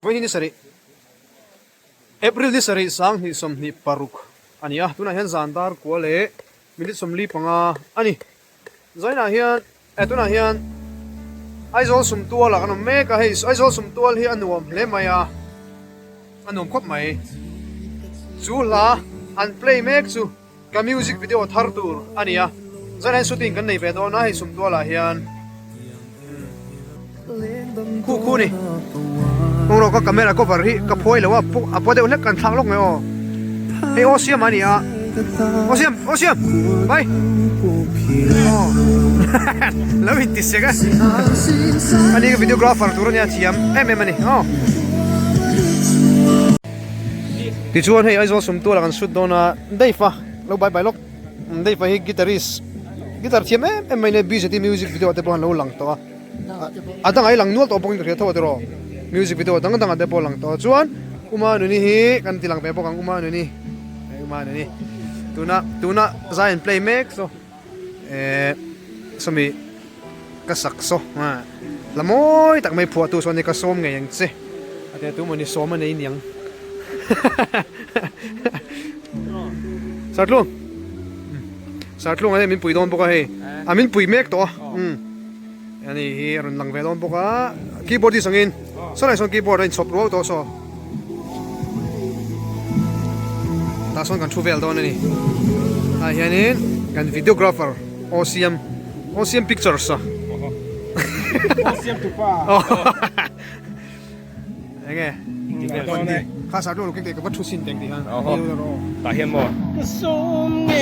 Vawiin ni sarih, April ni sarih 2026 a ni a, tunah hian zan dar kua leh minute 45 a ni. Zainah hian eh tunah hian Aizawl Sumtual ah kan awm mek a, hei Aizawl Sumtual hi a nuam hle mai a, a nuam khawp mai. Chu hla an play mek chu Ka music video thar tur a ni a, zanin hian shooting kan nei ve dawn a, hei Sumtual ah hian khu khu ni. Kawng rawh ka camera cover hi ka phawi lo a, a paw deuh hlek kan thlak lawk mai aw. Hei aw siam a ni a, aw siam, aw siam, bye. Aw lo in ti sek a, ani ka videographer tur a nia thiam em em a ni aw. Tichuan hei Aizawl Sumtual ah kan shoot dawn a, Dave a lo bai bai lawk, Dave a hi guitarist, guitar thiam em em mai nia BJT music video ah te pawh an lo lang tawh a, a dangah hi lang nual tawh bawk in ka hria tho a tiraw, music video dang dangah te pawh a lang tawh a, chuan Uma Nuni hi kan ti lang ve bawk ang, Uma Nuni, Uma Nuni tuna tuna zai an play mek saw. Eh sawmi ka sak saw a la mawi tak mai phuah tu sawn ni ka sawm ngei ang che a tia tu mawni sawm a nei niang Sartlung Sartlung a hei min pui dawn bawk a hei a min pui mek tawh a um ani hi a rawn lang ve dawn bawk a keyboard hi sangin sawnah sawn keyboard a inchhawp ruau tawh saw. Tah sawn kan thu vel dawn a ni. Tah hianin kan videographer aw siam aw siam pictures a. Aw siam tupa. Enge? Kha sar lo keng te ka va thu sin teng ti han. Tah hian maw?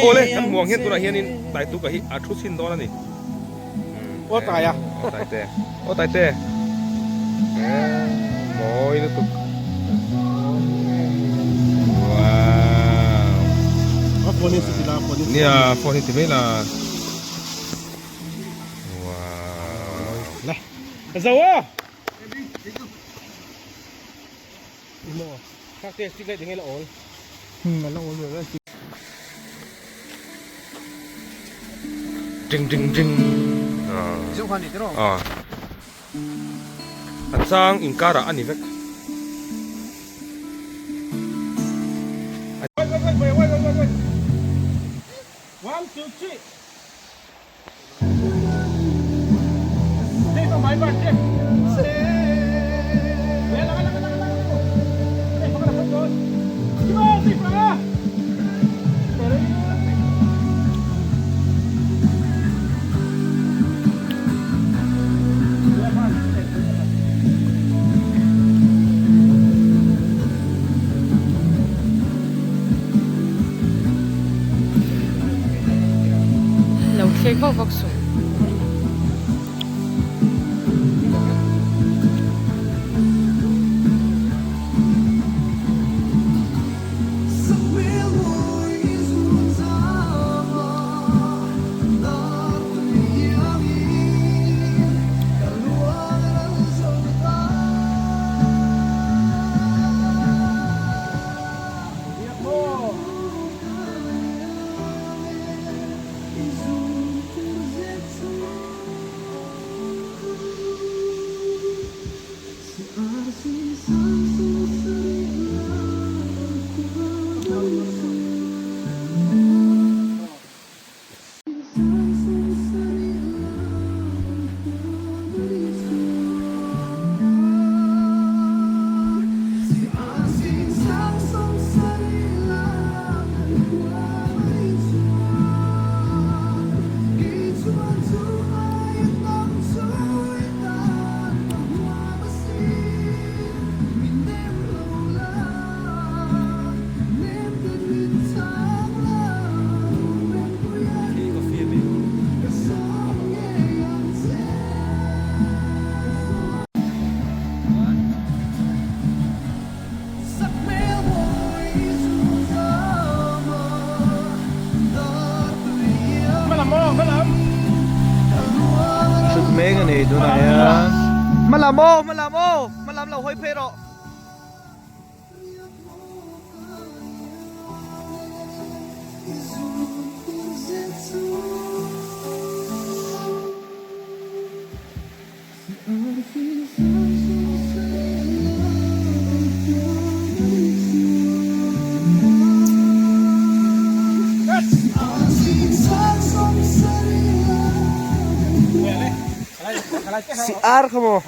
Awle kan hmuang hian tunah hianin tai tu ka hi a thu sin dawn a ni. Aw tai a. Aw tai te. Aw tai te. Mawi lutuk. Wow. A phone hi ti la phone hi. Nia phone hi ti mai la. Wow. Le. Zo a. Mo. Khak te stick lai ding la ol. La ol ve ve. Ding ding ding. Zo khan ni tiro. Ah. A chang inkara ani vek. Wait wait wait wait wait wait wait. 1 2 3. Lo thlek vak vak suh. Shoot mek a ni tunah hian. Hmalam aw hmalam aw hmalam lo hawi phei rawh. Si ar kha maw?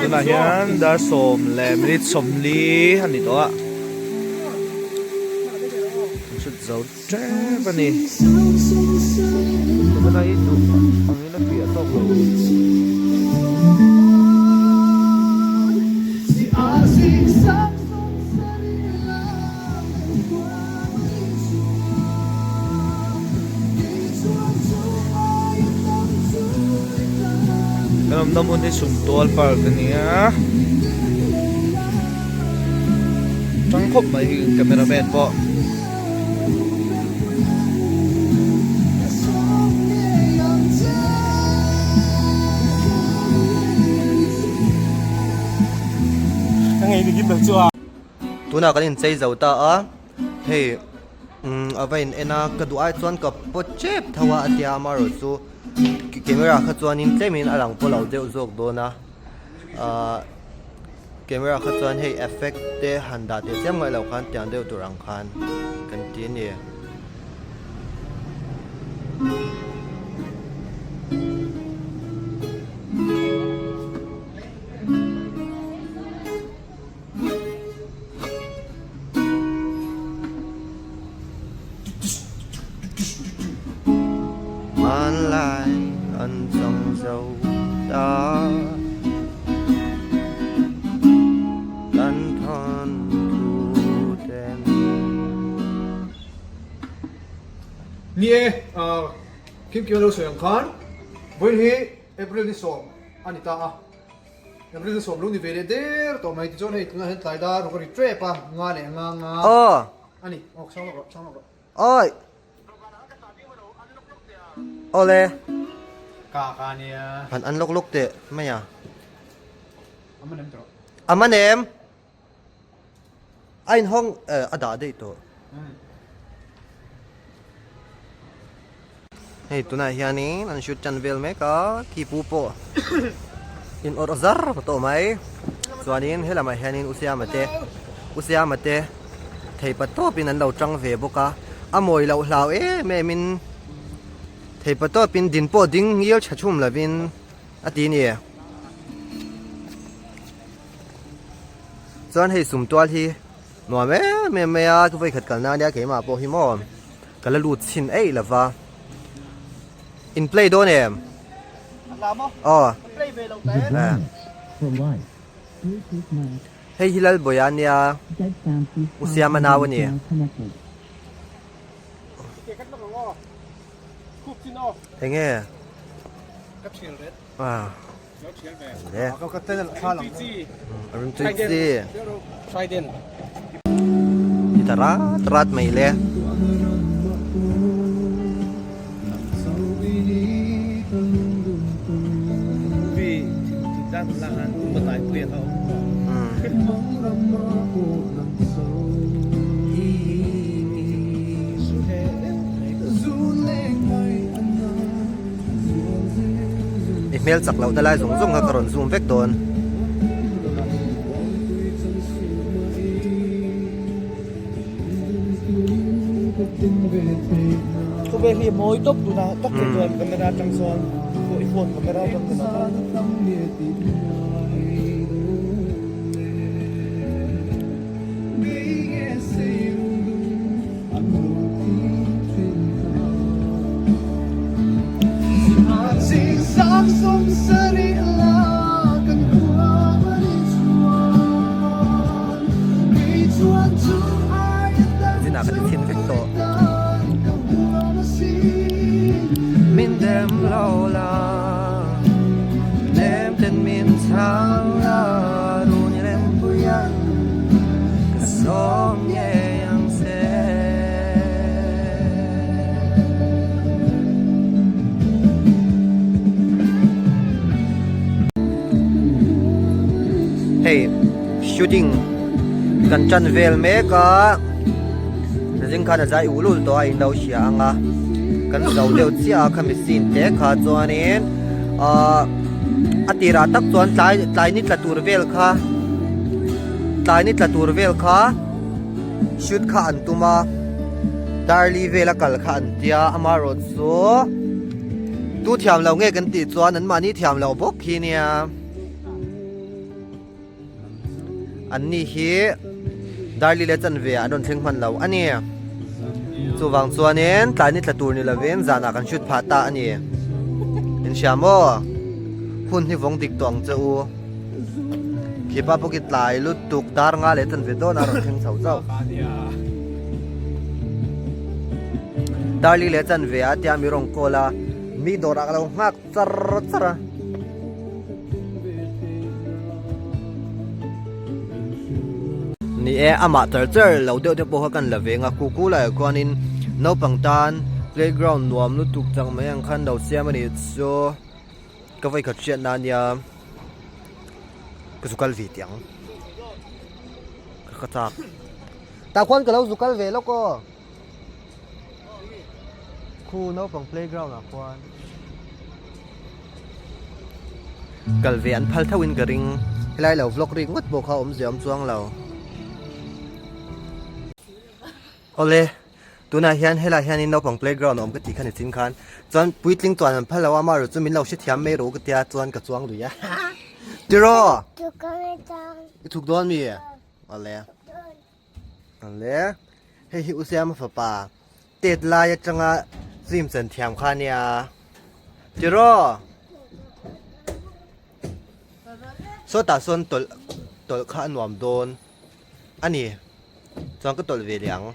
Tunah hian dar sawm leh minute sawmli a ni tawh a, an shoot zo tep a ni. Tunah hi duh angin a fiah tawk lo. Kan awmna hmun hi Sumtual Park a ni a tang khawp mai hi camera man pawh. Tunah kan inchei zo ta a, hei umm a va in en a, ka duh ai chuan ka pawt tep tho a a tia amaherawh chu camera kha chuanin tlemin a lang pawh lo deuh zawk dawn a ahh camera kha chuan hei effect te han dah teh chiam ngaih loh khan tiang deuh tur ang khan kan ti a ni. Hmanlai an chang zo ta Kan thawn thu ten. Ni e, Kim Kim a lo sawi ang khan vawiin hi April ni sawm a ni ta a. April ni sawm lo ni ve leh der tawh mai tichuan hei tunah hian tlai dar ruk a ri tep a, nga leh nga nga a ni. Aw chhang lawk rawh, chhang lawk rawh. Awi. Awle. Ka ka nia. Han an lawk lawk teh mai a. A man em tawh. A man em. A inhawng a dah daih tawh. Hei tunah hianin an shoot tan vel mek a, khi pu pawh in awrh zar tawh mai. Chuanin he lamah hianin U Siama te U Siama te theipa tawpin an lo tang ve bawk a, a mawi loh hlau em em in theipa tawpin din pawh ding ngil tha thum lovin a ti a ni. Chuan hei sumtual hi nuam em em mai a, chu vawikhat kalna ania keimah pawh hi maw. Ka la lut chhin eih lo va. In play dawn em? Aw. Hei hi Lalbawia ania U Siama nau a ni. Enge? Ah. Le. A rim tui chi. Ti ta rat rat mai le. I hmel chak loh na lai zawng zawng kha ka rawn zoom vek dawn. Khawvel hi a mawi tawp tuna tak te chuan camera atang chuan i phone camera atang chuan. Zinah ka ti chhin vek tawh. Min dem lo la, nem ten min chhang la, run i rem pui ang ka sawm ngei ang che. Hei shooting kan tan vel mek a zing khan a zai ul ul tawh a in lo hria ang a kan zo deuh chiah a khami scene te kha chuanin ahh. A tirah tak chuan tlai tlai ni tla tur vel kha tlai ni tla tur vel kha shoot kha an tum a darli vela kal kha an tia amaherawhchu tu thiam lo nge kan tih chuan an mahni thiam loh bawk hi nia. An ni hi Darli leh chanve ah an rawn thleng hman lo a ni. Chuvang chuanin tlai ni tla tur ni lovin zanah kan shoot phah ta a ni. In hria maw? Hun hi vawng dik tawh ang che u. Khipa pawh khi tlai lutuk dar nga leh chanve dawn a rawn thleng chho chauh. Darli leh chanve ah tia mi rawn call a, mi dawrah ka lo nghak char char a. Ni e, amah char char lo deuh te pawh kha kan la veng a, khu khu laiah khuanin naupang tan playground nuam lutuk chang mai ang khan lo siam a nih chu ka vawikhat hriatna a nia ka zu kal ve teh ang ka chak tah khuan ka lo zu kal ve lawk aw. Khu naupang playground ah khuan kal ve an phal theuhin ka ring helai lo vlog rik ngawt pawh kha awmzia awm chuang lo awle tunah hian helai hianin naupang playground a awm ka tih kha ni chin khan chuan puitling chuan an phal lo a amaherawhchu min lo hrethiam mai rawh ka tia chuan ka chuang lui a tiraw i chhuk dawn mi awle. Awle hei hi U Siama fapa tet lai atanga film chan thiam kha ania tiraw sawtah sawn tawlh tawlh kha a nuam dawn a ni chuan ka tawlh ve leh ang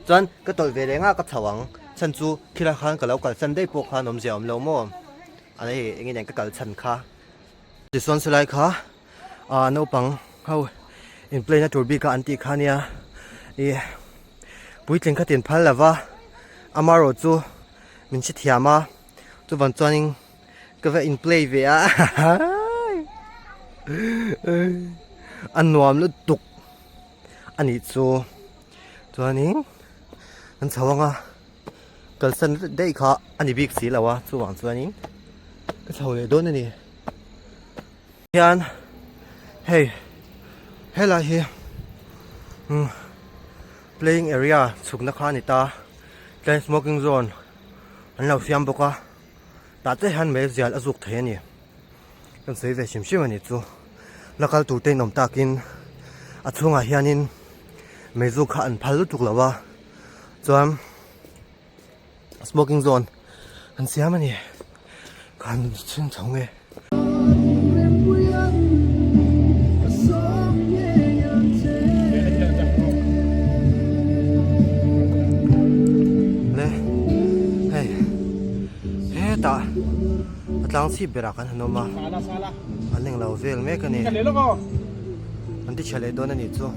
chuan ka tawlh ve leh nga ka chho ang chhan chu khilai khan ka lo kalsan daih pawh khan awmzia a awm lo maw a hei eng nge ka kalchhan kha tichuan sawlai kha. ah naupang ho in play na tur bik a an tih kha nia ih puitling kha tin phal lova amaherawh chu min hre thiam a chuvang chuanin ka va in play ve a a nuam lutuk a nih chu chuanin an chho ang a kalsan daih kha a ni bik si lo a chuvang chuanin ka chho leh dawn a ni. Hian hei helai hi umm playing area chhukna kha a ni ta tlai smoking zone an lo siam bawk a tah te hian meizial a zuk thei a ni kan sawi ve hrim hrim a ni chu la kal tur te in awm takin a chhungah hianin meizuk kha an phal lutuk lo a chuan. Smoking zone an siam a ni khan chhung chho nge. Le hei hetah a tlang chhip berah kan han awm a an englo vel mek a ni an ti tha leh dawn a nih chu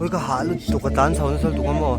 ui ka hah lutuk a tlan chho nasa lutuk a maw.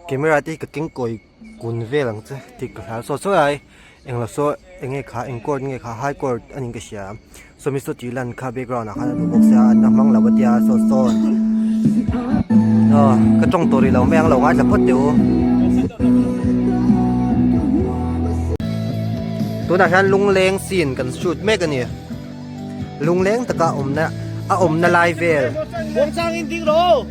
Camera te hi ka keng kawi kun vel ang che tih ka hlau saw saw lai englo saw eng nge kha eng court nge kha high court a nih ka hria sawmi saw tih lan kha background ah khan a duh bawk sia an la hmang lo a tia saw sawn aw ka tawng tawh rih lo mai ang lo ngaithla phawt teh u. Tunah hian lungleng scene kan shoot mek a ni. Lungleng taka awmna a awmna lai vel. Muangchang in ding rawh.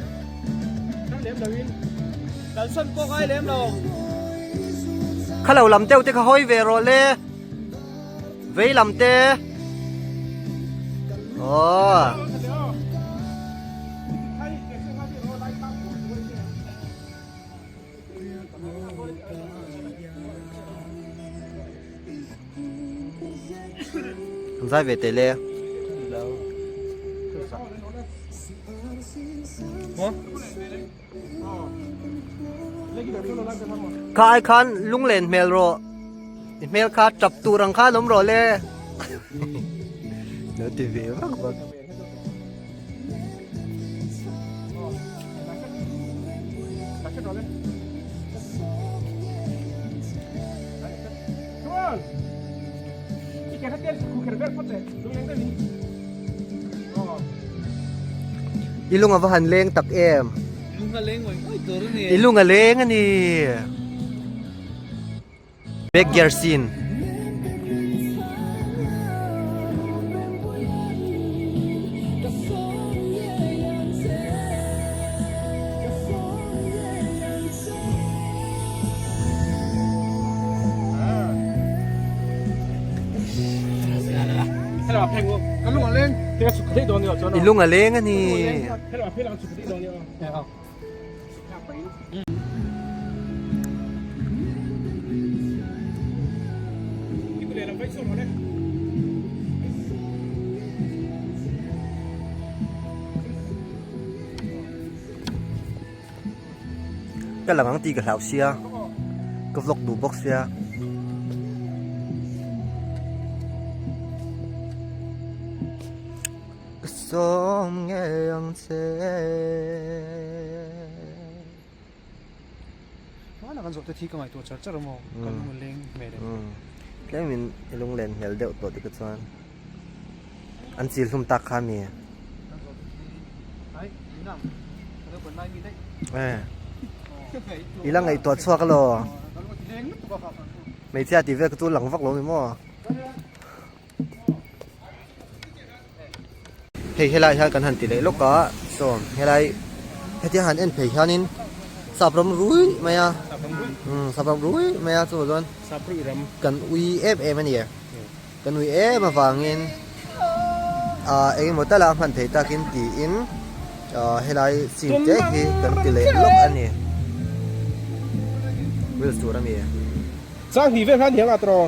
Kalsan pawh ngai lem lo. Kha lo lam deuh te kha hawi ve rawh le. Vei lam te. Aw. An zai ve teh le. Kha ai khan lunglen hmel rawh. I hmel kha tap tur ang khan awm rawh le. Lo ti ve vak vak. I lung a va han leng tak em? I lung a leng a ni. Back gear scene. I lung a leng a ni. Ka lang ang tih ka hlau sia ka vlog duh bawk sia. Ka sawm ngei ang che. Hmanah kan zawhte thi ka ngaihtuah char char amaw ka lung a leng hmel em. Tlemin i lunglen hmel deuh tawh tikha chuan an chil hlum tak kha mi. I la ngaihtuah chhuak alo. Hmeichhia tih vel kha chu lang vak lo ni maw. Hei helai hian kan han ti leh lawk a saw helai hetia han en phei hianin sap ram rui mai a umm sap ram rui mai a chuvang chuan kan ui em em a ni kan ui em avangin ah engemaw tala hman thei takin tiin ah helai scene te hi kan ti leh lawk a ni reels tur a mi. Chang hnih vel khan ni ang a tawh.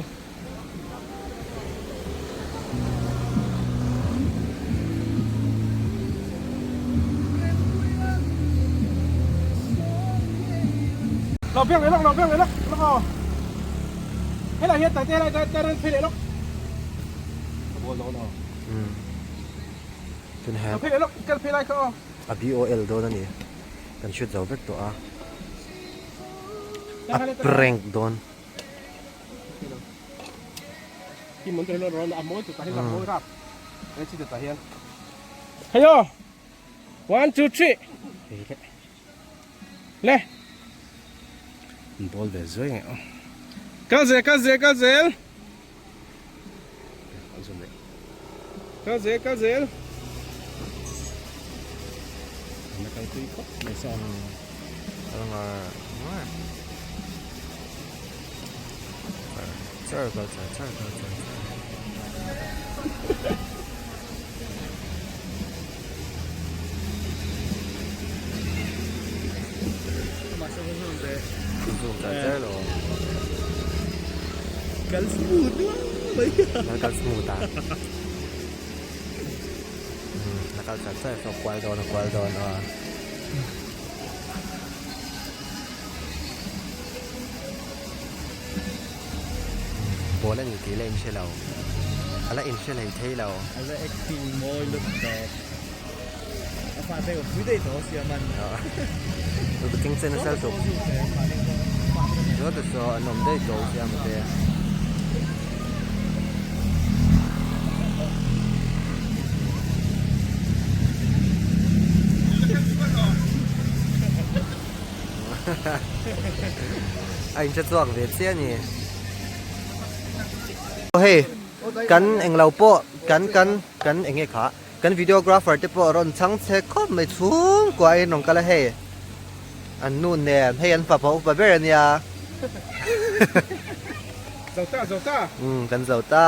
Lo piang leh lawk, lo piang leh lawk, lawk aw. Helai hian taite helai taite ran phei leh lawk. A ball dawn aw. Hmm. Chun Lo phei leh lawk, kal phei lai kha aw. A BOL dawn a ni. Kan shoot zo vek tawh a. A prank dawn. Heyo 1 2 3 Le Ball ve zuai nge aw. Kal zel kal zel kal zel Kal zel kal zel Na kal tui khawp mai sa. Char kal char char kal char char. Zoom char char lo. Kal smooth mai. Kal smooth a. Na kal char char so kual dawn a kual dawn a. Ball a ni tih la inhre lo. A la inhre hlei thei lo. A la acting mawi lutuk tawp. A fate ka pui daih tawh sia man. Ka ching chen nasa lutuk. Chuan te saw an awm daih tawh sia mate. A inhre chhuak ve chiah a ni. Hei kan englo pawh kan kan kan enge kha kan videographer te pawh rawn chhang che khawp mai chhungkua in rawn kal a hei an nu nen hei an fapa upa ber ania Zo ta zo ta umm kan zo ta.